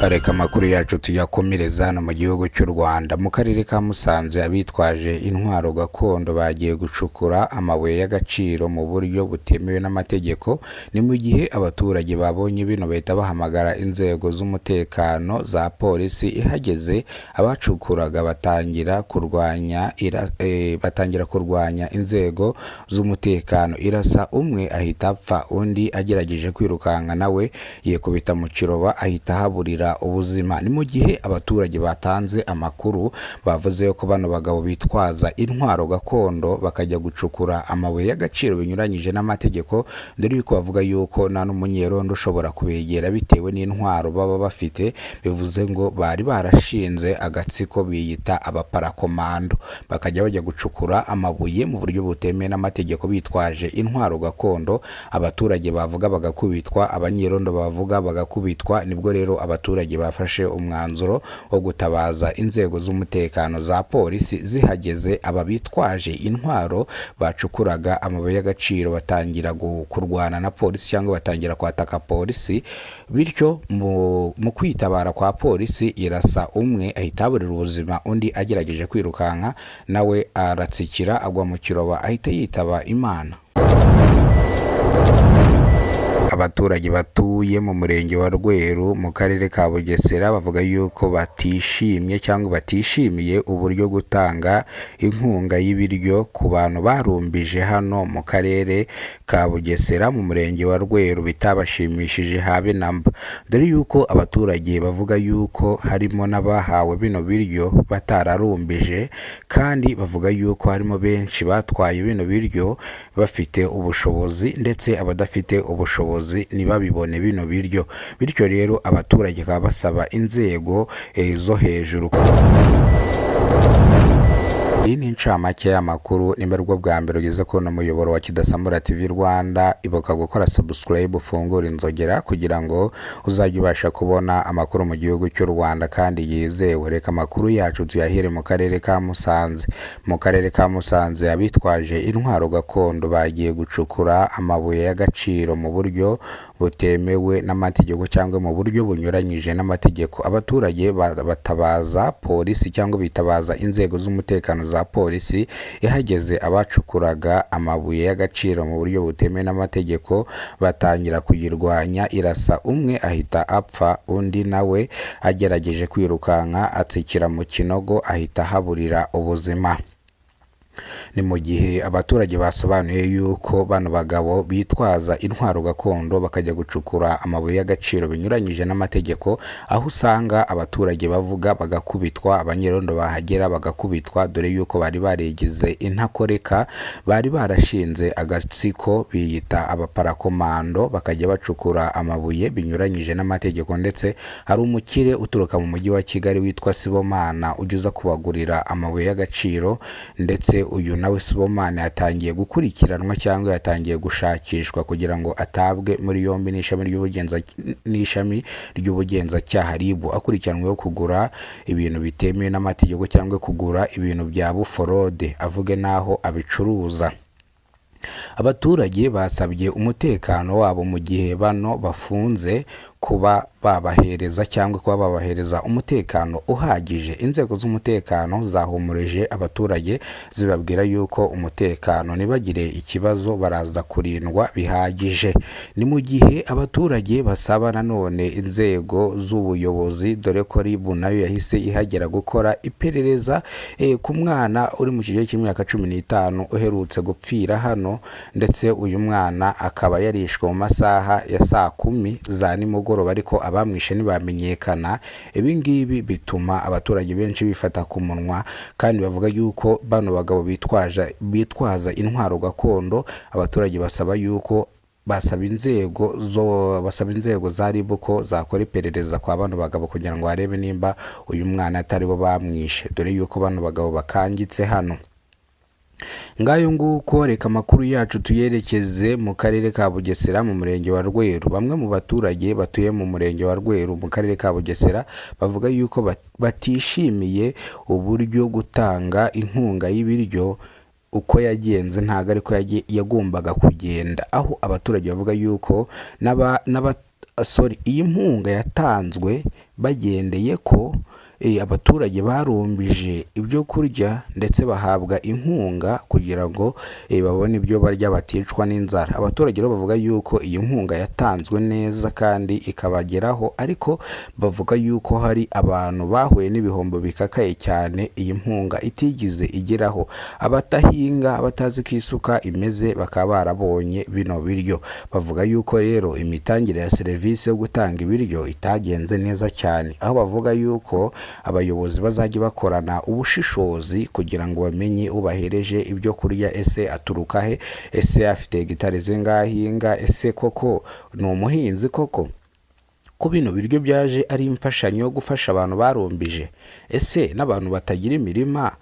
Reka amakuru yacu tuyakomereza hano mu gihugu cy'u Rwanda. Mu karere ka Musanze, abitwaje intwaro gakondo bagiye gucukura amabuye y'agaciro mu buryo butemewe n'amategeko. Ni mu gihe abaturage babonye bino bahita bahamagara inzego z'umutekano za polisi. Ihageze, abacukuraga batangira kurwanya inzego z'umutekano, irasa umwe ahita apfa, undi agerageje kwirukanka nawe yikubita mu kiroba ahita ahaburira ubuzima. Ni mu gihe abaturage batanze amakuru, bavuze ko bano bagabo bitwaza intwaro gakondo bakajya gucukura amabuye y'agaciro binyuranyije n'amategeko, dore yuko bavuga yuko nta n'umunyerondo ushobora kubegera bitewe n'intwaro baba bafite. Bivuze ngo bari barashinze agatsiko biyita abaparakomando, bakajya bajya gucukura amabuye mu buryo butemewe n'amategeko bitwaje intwaro gakondo. Abaturage bavuga bagakubitwa, abanyerondo bavuga bagakubitwa. Nibwo rero abaturage bafashe umwanzuro wo gutabaza inzego z'umutekano za polisi. Zihageze, aba bitwaje intwaro bacukuraga amabuye y'agaciro batangira kurwana na polisi cyangwa batangira kwataka polisi. Bityo mu kwitabara kwa polisi irasa umwe ahita aburira ubuzima, undi agerageje kwirukanka nawe aratsikira agwa mu kiroba ahita yitaba Imana. Abaturage batuye mu murenge wa Rweru mu karere ka Bugesera bavuga yuko batishimye cyangwa batishimiye uburyo gutanga inkunga y'ibiryo ku bantu barumbije hano mu karere ka Bugesera mu murenge wa Rweru bitabashimishije habe na mba, dore yuko abaturage bavuga yuko harimo n'abahawe bino biryo batararumbije, kandi bavuga yuko harimo benshi batwaye bino biryo bafite ubushobozi ndetse abadafite ubushobozi ntibabibone bino biryo. Bityo rero abaturage bakaba basaba inzego zo hejuru. Iyi ni incamake y'amakuru. Nimba aribwo bwa mbere ugeze kubona umuyoboro wa Kidasamura TV Rwanda, ibuka gukora subscribe, ufungure inzogera kugira ngo uzajye ubasha kubona amakuru mu gihugu cy'u Rwanda kandi yizewe. Reka amakuru yacu tuyahere mu karere ka Musanze. Mu karere ka Musanze, abitwaje intwaro gakondo bagiye gucukura amabuye y'agaciro mu buryo butemewe n'amategeko cyangwa mu buryo bunyuranyije n'amategeko. Abaturage batabaza polisi cyangwa bitabaza inzego z'umutekano za polisi. Ihageze, abacukuraga amabuye y'agaciro mu buryo butemewe n'amategeko batangira kuyirwanya, irasa umwe ahita apfa, undi nawe agerageje kwirukanka atsikira mu kinogo ahita ahaburira ubuzima. Ni mu gihe abaturage basobanuye yuko bano bagabo bitwaza intwaro gakondo bakajya gucukura amabuye y'agaciro binyuranyije n'amategeko, aho usanga abaturage bavuga bagakubitwa, abanyerondo bahagera bagakubitwa, dore yuko bari barigize intakoreka, bari barashinze agatsiko biyita abaparakomando, bakajya bacukura amabuye binyuranyije n'amategeko. Ndetse hari umukire uturuka mu mujyi wa Kigali witwa Sibomana ujya uza kubagurira amabuye y'agaciro. Ndetse uyu nawe Sibomana yatangiye gukurikiranwa cyangwa yatangiye gushakishwa kugira ngo atabwe muri yombi n'ishami ry'ubugenzacyaha RIB, akurikiranweho kugura ibintu bitemewe n'amategeko cyangwa kugura ibintu bya buforode, avuge n'aho abicuruza. Abaturage basabye umutekano wabo mu gihe bano bafunze, kuba babahereza cyangwa kuba babahereza umutekano uhagije. Inzego z'umutekano zahumurije abaturage zibabwira yuko umutekano ntibagire ikibazo, baraza kurindwa bihagije. Ni mu gihe abaturage basaba nanone inzego z'ubuyobozi, dore ko RIB nayo yahise ihagera gukora iperereza ku mwana uri mu kigero cy'imyaka 15 uherutse gupfira hano. Ndetse uyu mwana akaba yarishwe mu masaha ya saa 10 za nimugoroba, ariko abamwishe ntibamenyekana. Ibi ngibi bituma abaturage benshi bifata ku munwa kandi bavuga yuko bano bagabo bitwaza intwaro gakondo. Abaturage basaba yuko basaba inzego za RIB ko zakora iperereza kwa bano bagabo kugira ngo barebe nimba uyu mwana atari bo bamwishe, dore yuko bano bagabo bakangitse hano. Ngayo nguko. Reka amakuru yacu tuyerekeze mu karere ka Bugesera mu murenge wa Rweru. Bamwe mu baturage batuye mu murenge wa Rweru mu karere ka Bugesera bavuga yuko batishimiye uburyo gutanga inkunga y'ibiryo uko yagenze, ntabwo ariko yagombaga kugenda, aho abaturage bavuga yuko sorry, iyi nkunga yatanzwe bagendeye ko abaturage barumbije ibyo kurya, ndetse bahabwa inkunga kugira ngo babone ibyo barya baticwa n'inzara. Abaturage rero bavuga yuko iyi nkunga yatanzwe neza kandi ikabageraho, ariko bavuga yuko hari abantu bahuye n'ibihombo bikakaye cyane iyi nkunga itigize igeraho. Abatahinga, abatazi ko isuka imeze, bakaba barabonye bino biryo. Bavuga yuko rero imitangire ya serivisi yo gutanga ibiryo itagenze neza cyane, aho bavuga yuko abayobozi bazajya bakorana ubushishozi kugira ngo bamenye ubahereje ibyo kurya: ese aturuka he? Ese afite hegitari zingahe ahinga? Ese koko ni umuhinzi koko? Ko bino biryo byaje ari imfashanyo yo gufasha abantu barumbije, ese n'abantu batagira imirima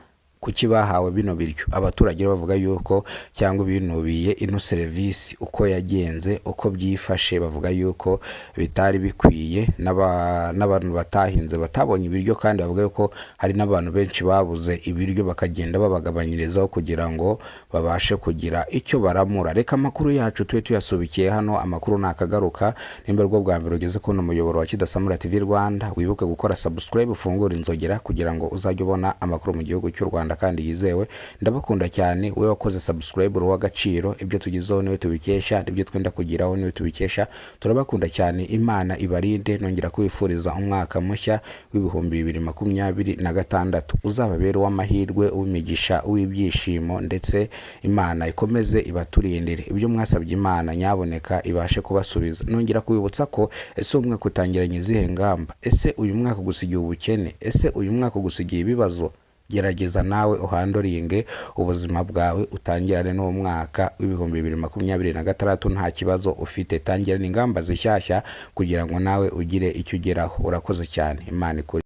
kuki bahawe bino biryo? Abaturage bavuga yuko cyangwa binubiye ino serivisi uko yagenze, uko byifashe. Bavuga yuko bitari bikwiye n'abantu batahinze batabonye ibiryo, kandi bavuga yuko hari n'abantu benshi babuze ibiryo, bakagenda babagabanyirizaho kugira ngo babashe kugira icyo baramura. Reka amakuru yacu tube tuyasubikiye hano. Amakuru nakagaruka. Nimba aribwo bwa mbere ugeze kubona umuyoboro wa Kidasamura TV Rwanda, wibuke gukora subscribe, ufungure inzogera kugira ngo uzajye ubona amakuru mu gihugu cy'u Rwanda kandi yizewe. Ndabakunda cyane. Wowe wakoze subscribe, uri uw'agaciro. Ibyo tugezeho niwe tubikesha, ibyo twenda kugeraho niwe tubikesha. Turabakunda cyane, Imana ibarinde. Nongera kubifuriza umwaka mushya w'2026, uzababere uw'amahirwe, uw'imigisha, uw'ibyishimo, ndetse Imana ikomeze ibaturindire. Ibyo mwasabye Imana, nyaboneka ibashe kubasubiza. Nongera kubibutsa ko, ese uyu mwaka utangiranye izihe ngamba? Ese uyu mwaka ugusigiye ubukene? Ese uyu mwaka ugusigiye ibibazo? Gerageza nawe uhandlinge ubuzima bwawe, utangirane n'uwo mwaka w'2026 nta kibazo ufite. Tangirana ingamba zishyashya kugira ngo nawe ugire icyo ugeraho. Urakoze cyane, Imana ikuri.